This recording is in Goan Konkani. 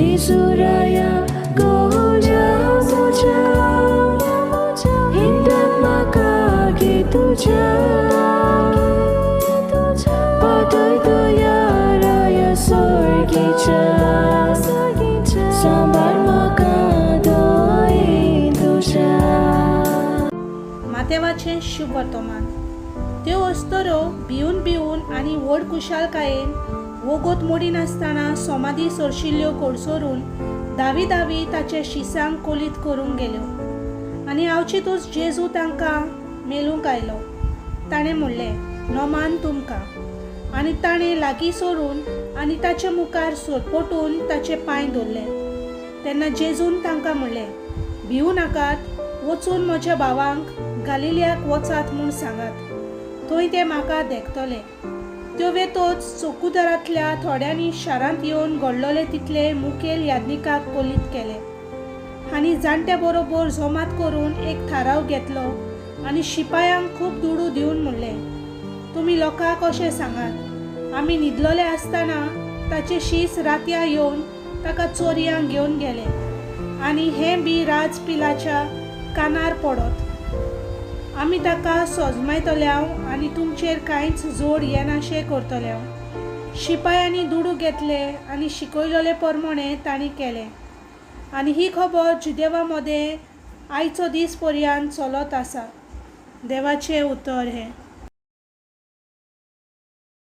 जेजू राया गोड्या म्हज्या हिंडान म्हाका गे तुज्या पाटय तुया राया सर्गीच्या सांबाळ म्हाका दयेन तुज्या. मातेवाचें शुभ वर्तमान. त्यो अस्तरो भिवन भिवन आनी व्हड खुशालकायेन वोगोत मोडिनासतना सोमादी सरशिल्ल्यो कडसरून धावी धावी ताचे शिसांक कोलीत करूंक गेल्यो. आनी आवचितूच जेजू तांकां मेलूंक आयलो. ताणें म्हणलें, नोमान तुमकां. आनी ताणें लागीं सरून आनी ताचे मुखार सरपटून ताचे पांय धरले. तेन्ना जेजून तांकां म्हणलें, भिवू नाकात, वचून म्हज्या भावांक गालिलियाक वचात म्हूण सांगात, थंय ते म्हाका देखतले. त्यो वेतोच चौकुदारांतल्या थोड्यांनी शारांत येवन घडलोले तितले मुखेल याज्ञिकाक कोलीत केले आनी जाणट्या बरोबर जमात करून एक थाराव घेतलो आनी शिपायांक खूब दुडू दिवन म्हणलें, तुमी लोकांक अशें सांगात, आमी न्हिदलोले आसतना ताचे शीस रातयां येवन ताका चोरयांक घेवन गेले आनी हें बी राज पिलाच्या कानार पडत, आमी ताका सोजमायतल्याव आनी तुमचेर कांयच जोड येनाशें करतल्याव. शिपायांनी दुडू घेतले आनी शिकयलोले प्रमाणे तांणी केलें. आनी ही खबर जुदेवा मदें आयचो दीस पर्यंत चलत आसा. देवाचें उतर हें.